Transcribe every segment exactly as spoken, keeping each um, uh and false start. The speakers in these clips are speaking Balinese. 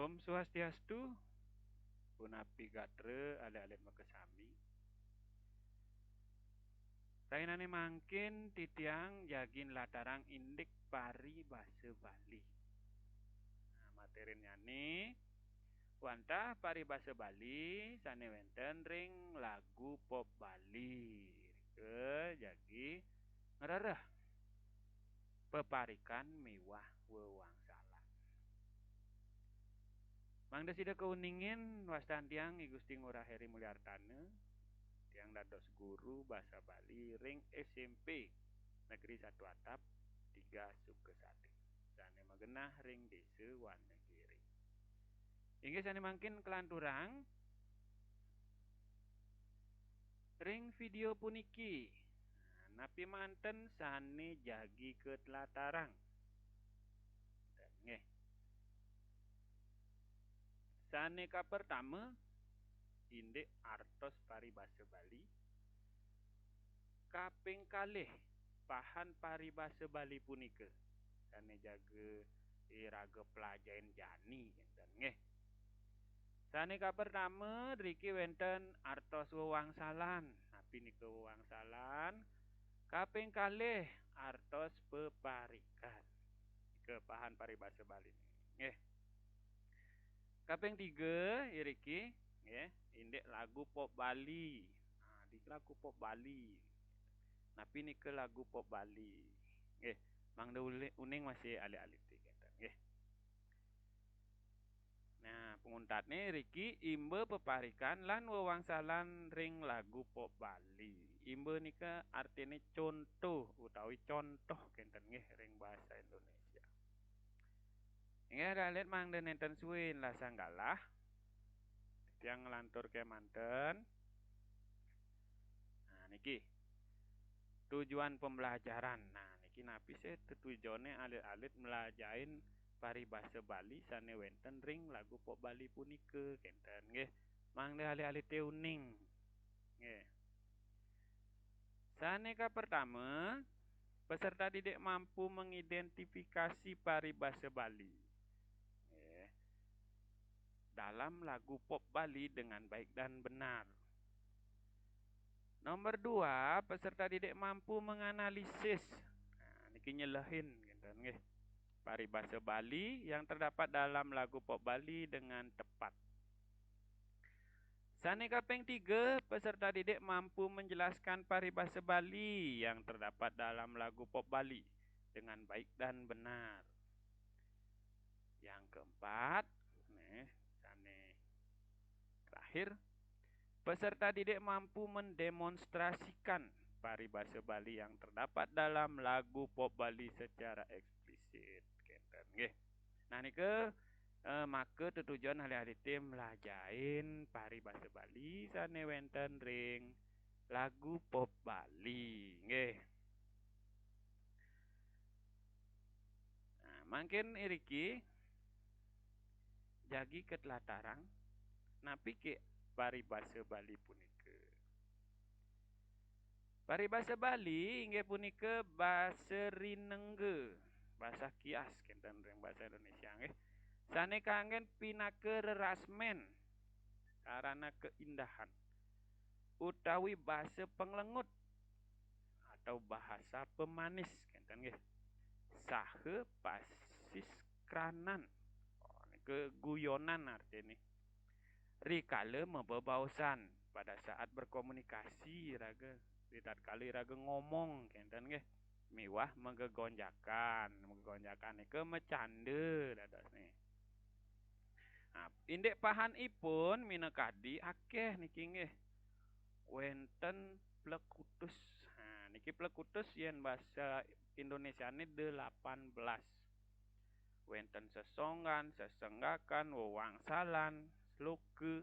Om Swastiastu, punapi gatra alit-alit makasami. Rahinane mangkin titiang jagi nlatarang indik paribasa Bali. Nah, materinyane wantah paribasa Bali sane wenten ring lagu pop Bali. Irika jagi ngrereh peparikan miwah wewangsalan. Mangda sida kauningin, wastan tiang I Gusti Ngurah Heri Mulyartana, tiang dados guru basa Bali ring S M P Negeri Satu Atap, Tiga Sukasada, sane magenah ring Desa Wanagiri. Inggih sane mangkin kalanturang ring video puniki. Nah, napi manten sane jagi katlatarang? Nggih. Sane kapertama, indik artos paribasa Bali. Kaping kalih, pahan paribasa Bali punika sane jaga iraga plajain jani, kenten nggih. Sane kapertama, driki wenten artos wewangsalan. Napi nika wewangsalan? Kaping kalih, artos peparikan. Nika pahan paribasa Bali nggih. Kaping tiga, iriki nggih, indik lagu pop Bali. Nah, di lagu pop Bali. Napi nika lagu pop Bali? Nggih, mangda uli-, uning masih alit-alite kenten nggih. Nah, panguntatne riki imba peparikan lan wewangsalan ring lagu pop Bali. Imba nika artine contoh utawi contoh kenten nggih ring basa Indonesia. Inggih, alit-alit mangda nenten suin lasang galah. Tiang nglanturke manten. Nah, niki. Tujuan pembelajaran. Nah, niki napi sih tetujone alit-alit mlajahin paribasa Bali sane wenten ring lagu pop Bali punika, kenten nggih. Mangda alit-alite uning. Nggih. Sane kapertama, peserta didik mampu mengidentifikasi paribasa Bali. Nggih. Dalam lagu pop Bali dengan baik dan benar. Nomor dua, peserta didik mampu menganalisis. Nah, niki nyelehin, kenten nggih. Paribasa Bali yang terdapat dalam lagu pop Bali dengan tepat. Sane kaping tiga, peserta didik mampu menjelaskan paribasa Bali yang terdapat dalam lagu pop Bali dengan baik dan benar. Yang keempat, nih, sane terakhir, peserta didik mampu mendemonstrasikan paribasa Bali yang terdapat dalam lagu pop Bali secara eksplisit. Kenten nggih. Nah, nika, eh, maka tetujon alit-alite mlajahin paribasa Bali sane wenten ring lagu pop Bali nggih. Nah, mangkin iriki jagi katlatarang napi ke paribasa Bali punika. Paribasa Bali inggih punika basa rinengga, basa kias kenten ring basa Indonesia nggih. Sane kanggen pinaka rerasmen karana keindahan utawi basa panglengut atau bahasa pemanis kenten nggih. Saha pasiskranan. Oh, nika guyonan artine. Rikala mabebaosan, pada saat berkomunikasi raga, ritatkala raga ngomong kenten nggih. Miwah magegonjakan, magegonjakan nika macanda dadosne. Nah, indik pahanipun minakadi akeh niki nggih. Wenten plekutus. Nah, niki plekutus yen basa Indonesiane delapan belas. Wenten sesonggan, sesenggakan, wewangsalan, sloka,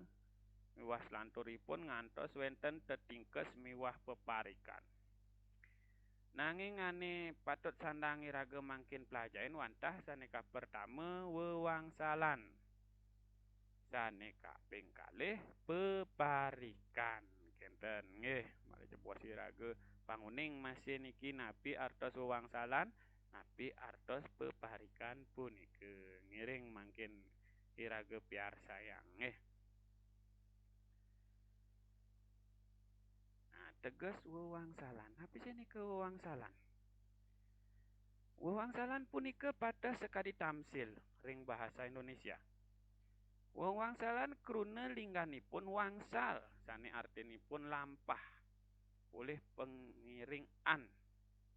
miwah selanturipun ngantos wenten tetingkes miwah peparikan. Nanging ane patut sandang iraga mangkin plajahin wantah sane kapertama wewangsalan. Sane kaping kalih peparikan. Kenten nggih, malih jebos iraga panguning masih niki napi artos wewangsalan, napi artos peparikan punika. Ngiring mangkin iraga piarsayang, nggih. Nah, teges wewangsalan. Napi sih nika wewangsalan? Wewangsalan punika pateh sakadi tamsil ring bahasa Indonesia. Wewangsalan kruna lingganipun wangsal, sane artinipun lampah. Polih pangiring an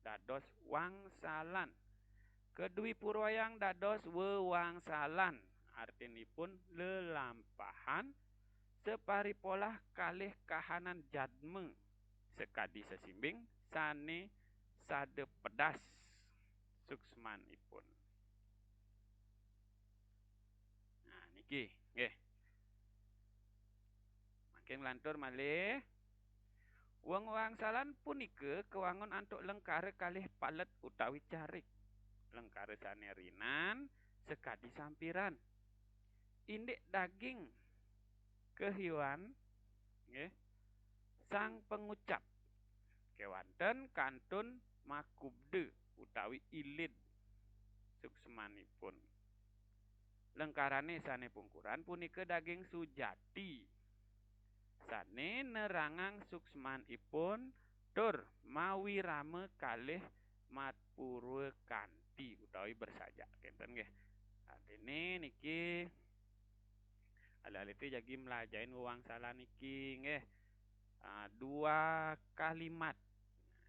dados wangsalan. Kedwipurwayang dados wewangsalan, artinipun lelampahan, saparipolah kalih kahanan jadma, sakadi sesimbing sane sada pedas suksmanipun. Nah, niki, nggih. Mangkin nglantur malih. Wewangsalan punika kawangun antuk lengkara kalih palet utawi carik. Lengkara sane rinan sakadi sampiran. Indik daging kahiwan, nggih, sang pangucap kewanten kantun makubda utawi ilid suksmanipun. Lengkarane sane pungkuran punika daging sujati, sane nerangang suksmanipun tur mawirama kalih matpurwa kanti utawi bersajak, kenten nggih. Artine niki alit-alite jagi mlajahin wewangsalan niki nggih. Ah, dua kalimat.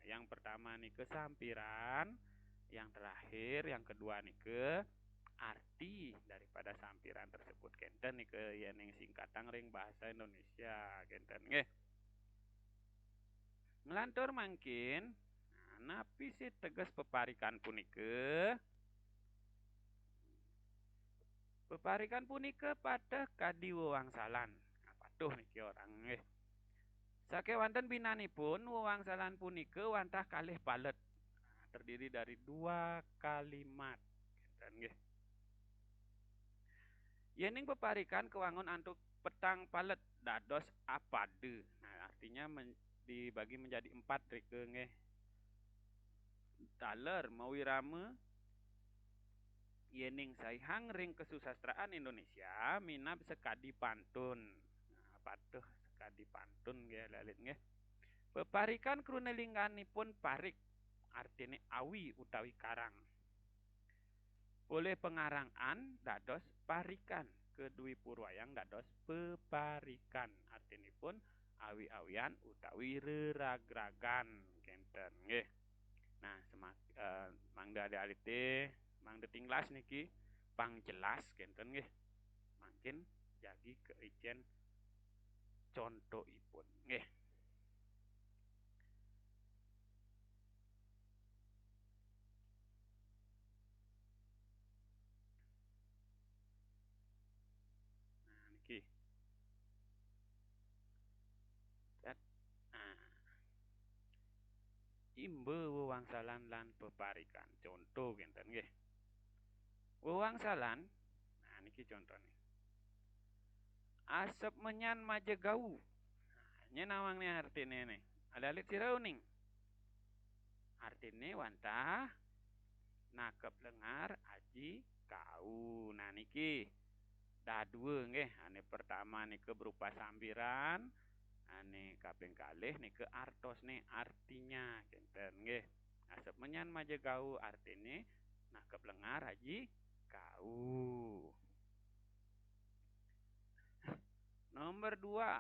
Yang pertama nika sampiran, yang terakhir, yang kedua nika arti daripada sampiran tersebut. Kenten nika yening singkatang ring bahasa Indonesia, kenten nggih. Nglantur mangkin, nah, napi sih teges peparikan punika? Peparikan punika pateh kadi wewangsalan. Nah, patuh niki orang nggih. Sakewanten binanipun, wewangsalan punika wantah kalih palet. Nah, terdiri dari dua kalimat. Kenten nggih. Yening peparikan kawangun antuk petang palet dados apada. Nah, artinya men-, dibagi menjadi empat rika nggih. Taler mawirama yening saihang ring kasusastraan Indonesia minab sakadi pantun. Nah, patuh sakadi pantun nggih, alit-alit nggih. Peparikan kruna lingganipun parik, artine awi utawi karang. Polih pangarang an dados parikan, kedwipurwayang dados peparikan. Artinipun awi-awian utawi reragragan, kenten nggih. Nah, semak-, eh, mangda alit-alite, mangda tinglas niki pang jelas, kenten nggih. Mangkin jagi kaicen contohipun nggih. Nah, niki. Set. Nah. Imba wewangsalan lan peparikan. Contoh kenten nggih. Wewangsalan, nah, niki contohne. Asep menyan maja gau. Nah, nyen nawang ne artine ne. Alit-alit sira uning. Artine wantah nakep lengar aji kau. Nah, niki dadua nggih. Ane pertama nika berupa sampiran, ane kaping kalih nika artosne, artinya, kenten nggih. Asep menyan maja gau artine nakep lengar aji kau. Nomor dua,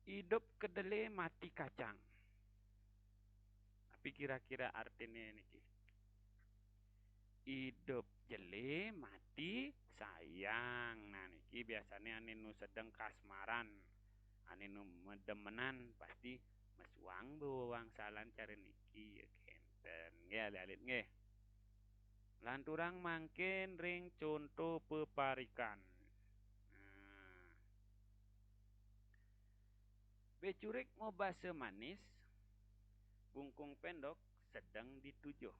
idup kedele mati kacang. Tapi kira-kira artine niki. Idup jele mati sayang. Nah, niki biasane ane nu sedeng kasmaran, ane nu medemenan pasti mesuang wewangsalan cara niki ya kenten. Nggih, alit-alit nggih. Lanturang mangkin ring conto peparikan. Nah. Becurik mobasa manis, bungkung pendok sedeng ditujuh.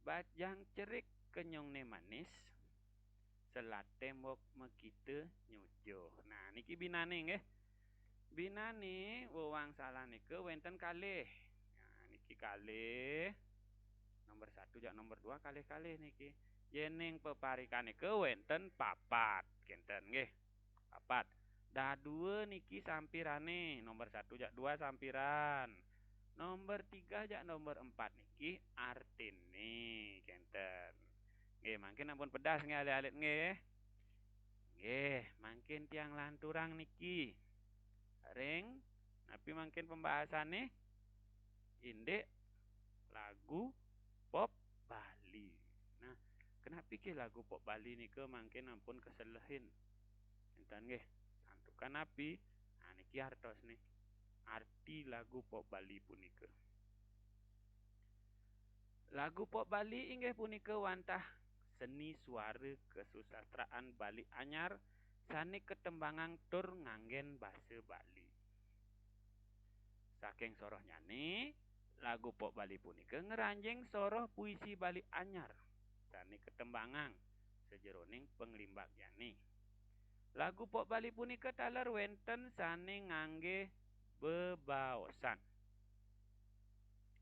Bajang cerik kenyongne manis, selat tembok makita nyujuh. Nah, niki binane nggih. Binane wewangsalan nika wenten kalih. Nah, niki kalih. Nomor satu jak nomor dua kalih-kalih niki. Yéning peparikan nika wénten papat, kénten nggih. Papat. Dadua niki sampirané, nomor satu jak dua sampiran. Nomor tiga jak nomor empat niki artiné, kénten. Nggih, mangkin ampun pedas nggih alit-alit nggih. Nggih, mangkin tiang lanturang niki. Ring, napi mangkin pembahasané? Indik lagu pop Bali. Nah, kenapi ké lagu pop Bali nika mangkin ampun keselehin? Kénten nggih, santukan napi? Nah, niki artosné. Arti lagu pop Bali punika. Lagu pop Bali inggih punika wantah seni suara kesusastraan Bali Anyar sané ketembangang tur nganggén basa Bali. Saking sorohnyané, lagu pop Bali punika ngranjing soroh puisi Bali Anyar sané ketembangang sajeroning panglimbaknyané. Lagu pop Bali punika taler wénten sané nganggé bebaosan.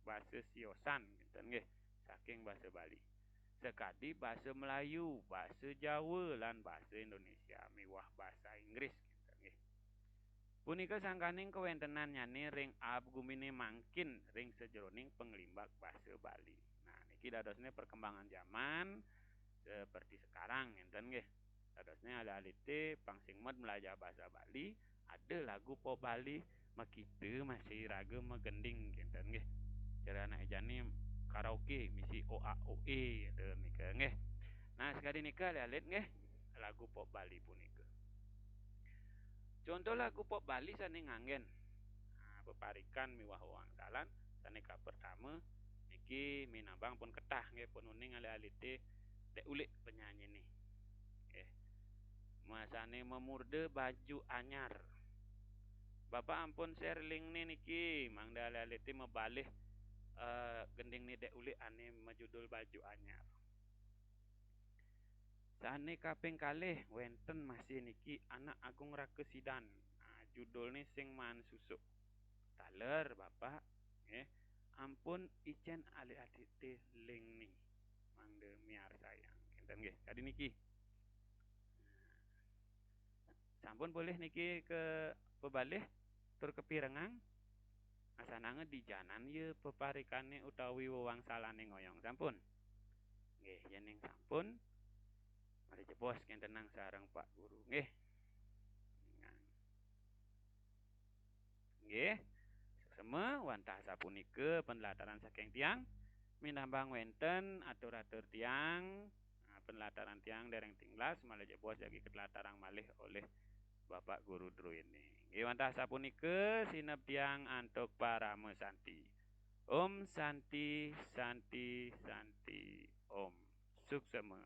Basa siosan, kénten nggih, saking basa Bali. Sakadi basa Melayu, basa Jawa, lan basa Indonesia miwah basa Inggris, kénten nggih. Punika sangkaning kawéntenannyané ring aab guminé mangkin ring sajeroning panglimbak basa Bali. Nah, niki dadosné perkembangan zaman seperti sekarang, kénten nggih. Dadosné alit-alité pang sing med melajah basa Bali, ada lagu pop Bali, makita masih raga magending, kénten nggih. Cara anak jani karaoke, misi O A O E, ada nika nggih. Nah, sakadi nika alit-alit nggih, lagu pop Bali punika. Contoh lagu pop Bali sané nganggén, nah, peparikan miwah wangsalan sané kapertama niki minabang pun ketah nggih, pun uning alit-alité Dék Ulik penyanyiné. Nggih. Masané memurda baju anyar. Bapak ampun share link-né niki, mangda alit-alité mabalih, eh, gendingné Dék Ulik ané majudul Baju Anyar. Sané kaping kalih wénten masih niki Anak Agung Rakesidan. Nah, judulné Sing Maan Susuk. Taler, Bapak, nggih, ampun icén alit-alité link-né. Mangda miarsayang. Kénten nggih, kadi niki. Sampun polih niki kapabalih tur kapirengang. Asananga dijanan ya peparikané utawi wewangsalané ngoyong. Sampun? Nggih, yéning sampun, mari jebos kéntenang sareng Pak Guru. Nggih. Nggih. Suksema wantah sapunika penlataran saking tiang. Minabang wénten atur-atur tiang, nah, penlataran tiang déréng tinglas, malih jebos jagi katlatarang malih olih Bapak Guru druéné. Nggih, wantah sapunika sineb tiang antuk parama santi. Om Santi, Santi, Santi, Om. Suksema.